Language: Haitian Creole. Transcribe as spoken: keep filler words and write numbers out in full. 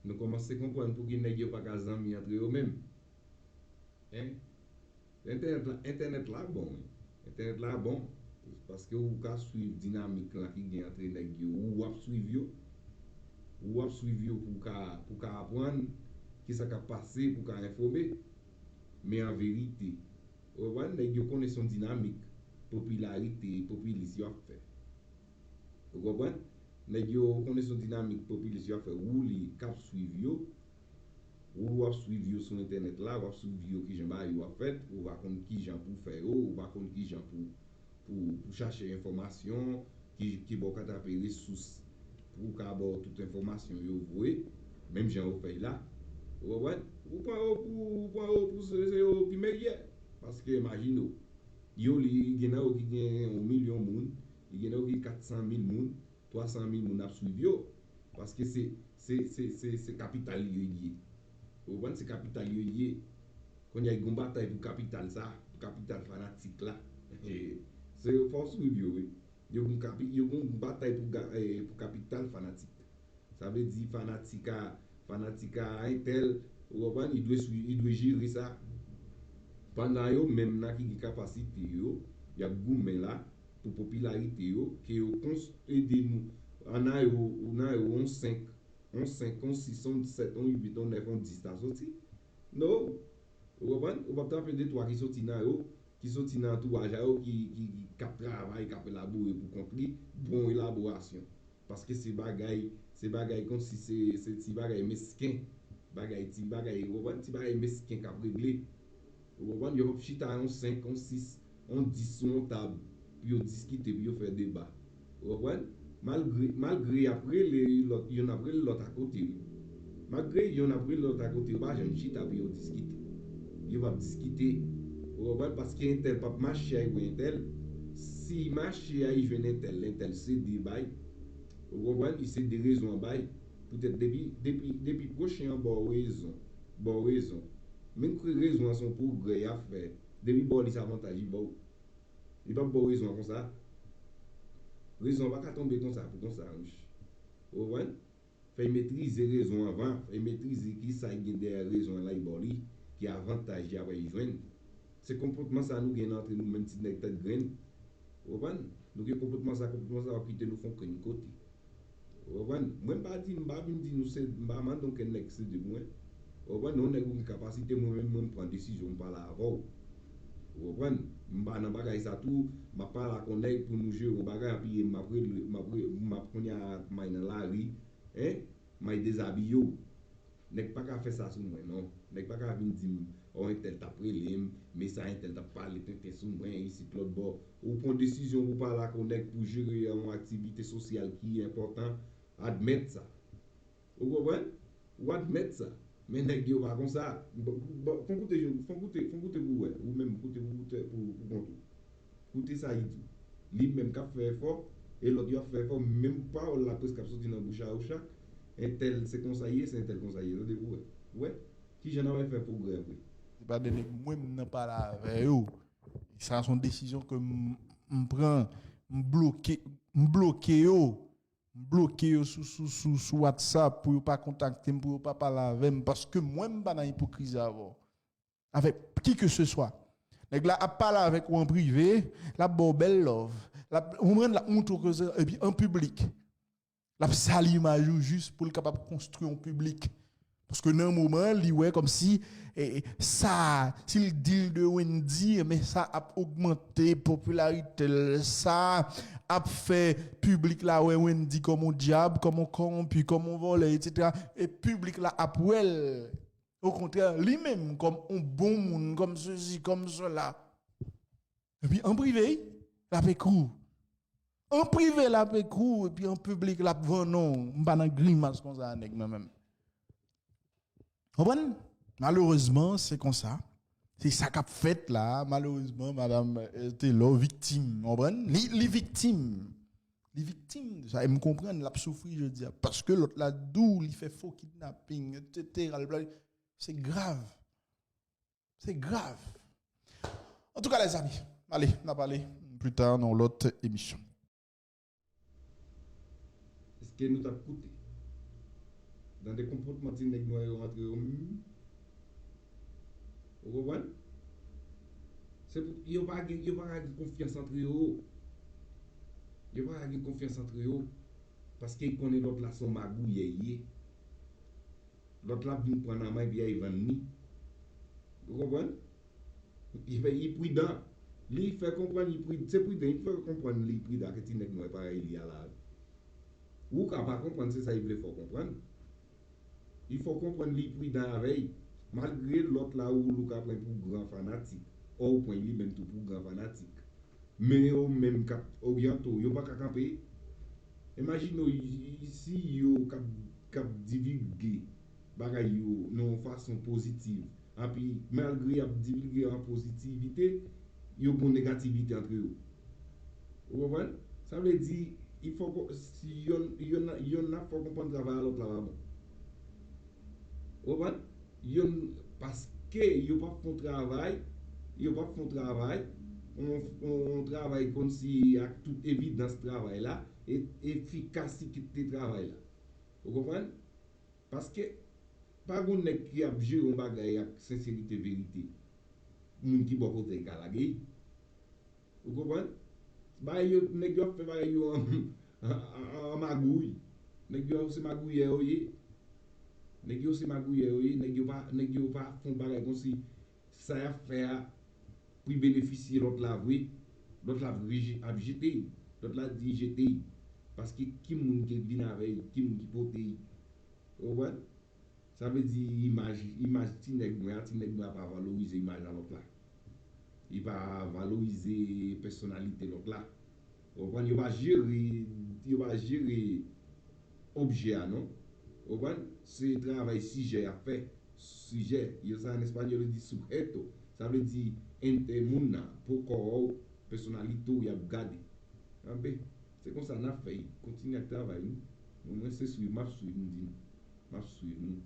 Nou kòmanse konprann pouki nèg yo pa ka zanmi antre yo menm. Hein? Entènèt la, entènèt la bon, wi. Entènèt la bon, paske ou ka swiv dinamik la ki gen antre nèg yo. Ou w ap swiv yo. Ou w ap swiv yo pou w ka, pou w ka aprann kisa k ap pase, pou w ka enfòme. Men an verite, ou konprann, nèg yo konnen se yon dinamik popilarite, popilis yo ap fè. Ou konprann? Nèg yo konnen se yon dinamik popilis yo ap fè. Ou li k ap swiv yo, ou w ap swiv yo sou entènèt la, w ap swiv yo kijan bagay yo ap fèt, ou pa konn kijan pou fè yo, ou pa konn kijan pou, pou, pou chache enfòmasyon, ki, ki bò w ka trape resous pou w ka ba w tout enfòmasyon yo vre, menm jan yo fè y la. Ou konprann? Ou pran yo pou, ou pran yo pou se, se yo ki meyè. Paske imajine w, yo li gen nan yo ki gen yon milyon moun, li gen nan yo ki kat san mil moun, twa san mil moun ap swiv yo. Paske se, se, se, se, se kapital yo ye. Ou konprann? Se kapital yo ye. Kounye a, gen yon batay pou kapital sa, pou kapital fanatik la. Se fò w swiv yo, wi. Yo gen kapi-, yo gen yon batay pou, ga- eh, pou kapital fanatik. Sa vle di fanatik a, fanatik a entèl, ou konprann, li dwe swi-, li dwe jere sa. Pandan yo menm nan ki gen kapasite yo, y ap goumen la pou popilarite yo, ke yo kons- ede nou. An nan yo, ou nan yo, on senk, on senk, on sis, on sèt, on uit, on nèf, on dis ta soti. No. Ou konprann? Ou p ap trape de twa ki soti nan yo, ki soti nan antouraj a yo, ki, ki, ki, k ap travay, k ap elabore pou kont li, bon elaborasyon. Paske se bagay, se bagay kòmsi se, se ti bagay mesken. Bagay, ti bagay, ou konprann? Ti bagay mesken k ap regle. Ou konprann? Yo p ap chita yon senk, yon sis, yon dis sou yon tab pou yo diskite, pou yo fè deba. Ou konprann? Malgre, malgre y ap rele lòt, youn ap rele lòt akote, wi. Malgre youn ap rele lòt akote, yo pa janm chita pou yo diskite. Yo p ap diskite. Ou konprann? Paske entèl p ap mache al wè entèl. Si mache al jwenn entèl, entèl sede bay. Ou konprann? Li sede rezon an bay. Poutèt depi, depi, depi pwochen an ba w rezon, ba w rezon. Menm ke rezon an se yon pwogrè y ap fè, depi ba w li se avantaj li ba w. Li p ap ba w rezon an konsa. Rezon an pa ka tonbe konsa pou konsa, monchè. Ou konprann? Fè l metrize rezon an avan, fè l metrize kisa ki gen dèyè rezon an la, li ba w li, ki avantaj li ap al jwenn. Se konpòtman sa nou gen nan antre nou menm ti nèg tèt grenn. Ou konprann? Nou gen konpòtman sa, konpòtman sa ap kite nou fè yon grenn kote. Ou konprann? Mwen m pa di, m pa vin di nou se, m pa mande okenn nèg sede pou mwen. Ou konprann? Non, nèg ou gen kapasite, mwen menm, mwen m pran desizyon, m pale avè w. Ou konprann? M pa nan bagay sa tou, m ap pale ak yon nèg pou nou jere yon bagay, epi m ap rele, m ap re-, m ap kounye a may nan lari, hein? M ay dezabiye w. Nèg pa ka fè sa sou mwen, non. Nèg pa ka vin di m, o, entèl t ap rele m, men sa entèl t ap pale tenten sou mwen, isit lòt bò. Ou pran desizyon pou pale ak yon nèg pou jere yon aktivite sosyal ki enpòtan, admèt sa. Ou konprann? Ou admèt sa. Men nèg yo pa konsa. Bon, bon, fon koute, fon koute, fon koute pou wè. Ou menm koute pou, pou, pou kont ou. Koute sa li di. Li menm k ap fè efò, e lòt yo ap fè efò, menm pawòl la prèske ap soti nan bouch a yo chak. Entèl se konsa ye, se entèl konsa ye. Tande pou wè. Ou wè? Kijan n ap fè pwogrè vre? Se pa de nèg mwen m nan pale avè yo. Sa se yon desizyon ke m, m pran, m bloke, m bloke yo. M bloke yo sou, sou, sou, sou WhatsApp pou yo pa kontakte m, pou yo pa pale avè m, paske mwen m pa nan ipokrizi avè w. Avèk ki ke se swa. Nèg la ap pale avèk ou an prive, l ap ba w bèl love, l ap, ou konprann, l ap montre w ke se, epi an piblik, l ap sali imaj ou jis pou l kapab konstwi yon piblik. Paske nan moman an, li wè kòmsi, e, e, sa, si l di l de Wendy, men sa ap ogmante popilarite l, sa ap fè piblik la wè Wendy kòm yon dyab, kòm yon kòwonpi, kòm yon vòlè, etsetera. E piblik la ap wè l, okontrè, li menm kòm yon bon moun, kòm sesi, kòm sela. Epi an prive, l ap ekri w. An prive, l ap ekri w, epi an piblik, l ap vann w. M pa nan grimas konsa, nèg, mwen menm. Konprann? Malerezman, se konsa. Se sa k ap fèt la. Malerezman, madanm, eh, Taylor viktim. Konprann? Li, li viktim. Li viktim de sa. E m konprann, l ap soufri jodi a. Paske lòt la di w, li fè fo kidnaping, etsetera. Li pla-, se grav. Se grav. Antouka, lèzami, ale, n a pale pli ta nan yon lòt emisyon. Èske nou t ap koute? Tande konpòtman ti nèg nwè yo antre yo menm. Ou konprann? Se pou yo pa gen, yo pa ka gen konfyans antre yo. Yo pa ka gen konfyans antre yo. Paske y konnen lòt la se yon magouyè y ye. Lòt la ap vin pran nan men epi y al vann li. Ou konprann? Li fè, li pridan. Li fè konprann li pri, se pridan, li fè konprann li pridan ke ti nèg nwè parèy li a la. Ou ka pa konprann, se sa li vle fè w konprann. Li fè w konprann li pridan avè l. Malgre lòt la ou, ou ka pran pou gran fanatik. Ò, ou pran li menm tou pou gran fanatik. Men yo menm k ap oryante w, yo pa ka kanpe. Imajine w, si yo k ap, k ap divilge bagay yo nan yon fason pozitiv, anpi malgre y ap divilge an pozitivite, yo gen negativite antre yo. Ou konprann? Sa vle di, il faut que si yonn, yonn, yonn ap fè w konprann travay a lòt la pa bon. Ou konprann? Yonn, paske yo p ap fè yon travay, yo p ap fè yon travay, yon, yon, yon travay kòmsi ak tout evidans travay la, e efikasite travay la. Ou konprann? Paske pa gon nèg ki ap jere yon bagay ak senserite, verite. Moun ki bò kote l ka lage l. Ou konprann? Bagay yo, nèg yo ap fè bagay yo an, an, an, an magouy. Nèg yo se magouyè yo ye. Nèg yo se magouyè yo ye. Nèg yo pa, nèg yo pa fè yon bagay kòmsi sa y ap fè a pou y benefisye lòt la vre. Lòt la vre je-, ap jete l. Lòt la di jete l. Paske ki moun ki vin avè l, ki moun ki pote l. Ou konprann? Sa vle di imaj, imaj ti nèg nwè a, ti nèg nwè a pa valorize imaj a lòt la. Li pa valorize pèsonalite lòt la. Ou konprann? Yo pa jere, yo pa jere objè a non. Ou konprann? Se travay sijè y ap fè. Sijè, yo sa an espanyòl yo di sujeto. Sa vle di ente moun nan, pou kò w, pèsonalite w y ap gade. Anben, se konsa n ap fè, kontinye ak travay nou. Mwen, mwen se swiv, m ap swiv, m di nou. M ap swiv nou.